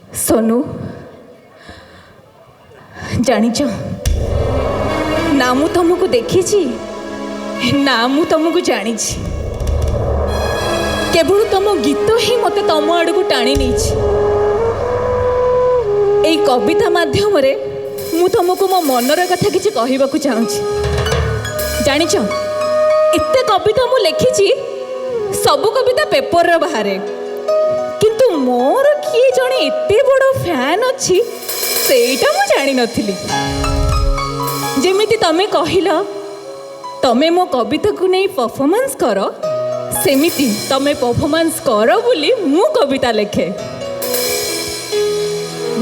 ସୋନୁ, ଜାଣିଛ ନା, ମୁଁ ତମକୁ ଦେଖିଛି ନା ମୁଁ ତମକୁ ଜାଣିଛି। କେବଳ ତମ ଗୀତ ହିଁ ମୋତେ ତମ ଆଡ଼କୁ ଟାଣି ନେଇଛି। ଏଇ କବିତା ମାଧ୍ୟମରେ ମୁଁ ତମକୁ ମୋ ମନର କଥା କିଛି କହିବାକୁ ଚାହୁଁଛି। ଜାଣିଛ, ଏତେ କବିତା ମୁଁ ଲେଖିଛି, ସବୁ କବିତା ପେପରରେ ବାହାରେ, କିନ୍ତୁ ମୋର କିଏ ଜଣେ ଏତେ ବଡ଼ ଫ୍ୟାନ୍ ଅଛି, ସେଇଟା ମୁଁ ଜାଣିନଥିଲି। ଯେମିତି ତମେ କହିଲ ତମେ ମୋ କବିତାକୁ ନେଇ ପରଫର୍ମାନ୍ସ କର, ସେମିତି ତମେ ପରଫର୍ମାନ୍ସ କର ବୋଲି ମୁଁ କବିତା ଲେଖେ।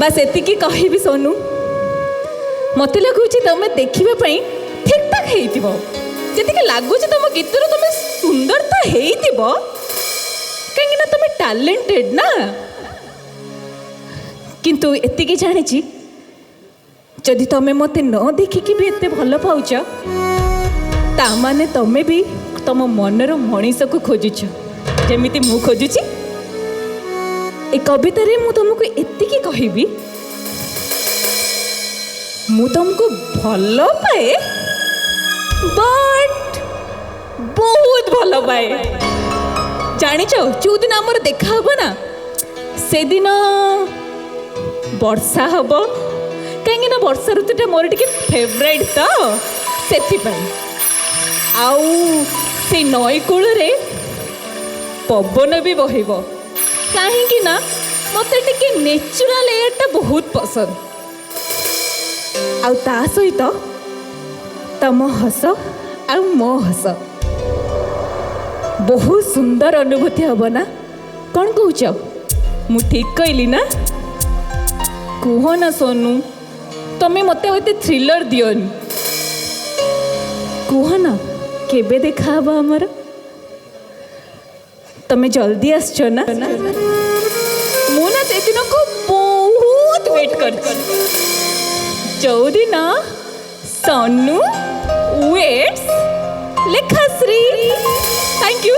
ବାସ୍, ଏତିକି କହିବି ସୋନୁ, ମୋତେ ଲାଗୁଛି ତମେ ଦେଖିବା ପାଇଁ ଠିକ୍ ଠାକ୍ ହେଇଥିବ। ଯେତିକି ଲାଗୁଛି ତମ ଗୀତରୁ, ତମେ ସୁନ୍ଦର ତ ହେଇଥିବ, କାହିଁକିନା ତମେ ଟ୍ୟାଲେଣ୍ଟେଡ୍ ନା। କିନ୍ତୁ ଏତିକି ଜାଣିଛି, ଯଦି ତମେ ମୋତେ ନ ଦେଖିକି ବି ଏତେ ଭଲ ପାଉଛ, ତା ମାନେ ତମେ ବି ତମ ମନର ମଣିଷକୁ ଖୋଜୁଛ, ଯେମିତି ମୁଁ ଖୋଜୁଛି। ଏ କବିତାରେ ମୁଁ ତମକୁ ଏତିକି କହିବି, ମୁଁ ତମକୁ ଭଲ ପାଏ, ବଟ୍ ବହୁତ ଭଲ ପାଏ। ଜାଣିଛ, ଯୋଉଦିନ ଆମର ଦେଖା ହବ ନା, ସେଦିନ ବର୍ଷା ହବ, କାହିଁକିନା ବର୍ଷା ଋତୁଟା ମୋର ଟିକେ ଫେଭରାଇଟ୍ ତ ସେଥିପାଇଁ। ଆଉ ସେଇ ନଈ କୂଳରେ ପବନ ବି ବହିବ, କାହିଁକି ନା ମୋତେ ଟିକେ ନେଚୁରାଲ ଏୟାରଟା ବହୁତ ପସନ୍ଦ। ଆଉ ତା ସହିତ ତମ ହସ ଆଉ ମୋ ହସ, ବହୁତ ସୁନ୍ଦର ଅନୁଭୂତି ହବ ନା? କ'ଣ କହୁଛ? ମୁଁ ଠିକ୍ କହିଲି ନା? କୁହ ନା ସୋନୁ, ତମେ ମୋତେ ଆଉ ଏତେ ଥ୍ରିଲର ଦିଅନି। କୁହ ନା, କେବେ ଦେଖା ହବ ଆମର? ତମେ ଜଲ୍ଦି ଆସିଛ ନା? ମୁଁ ନା ସେଦିନକୁ ବହୁତ ୱେଟ୍ କରିଛି, ଯୋଉଦିନ ସନୁ waits Lekhashree. Thank you.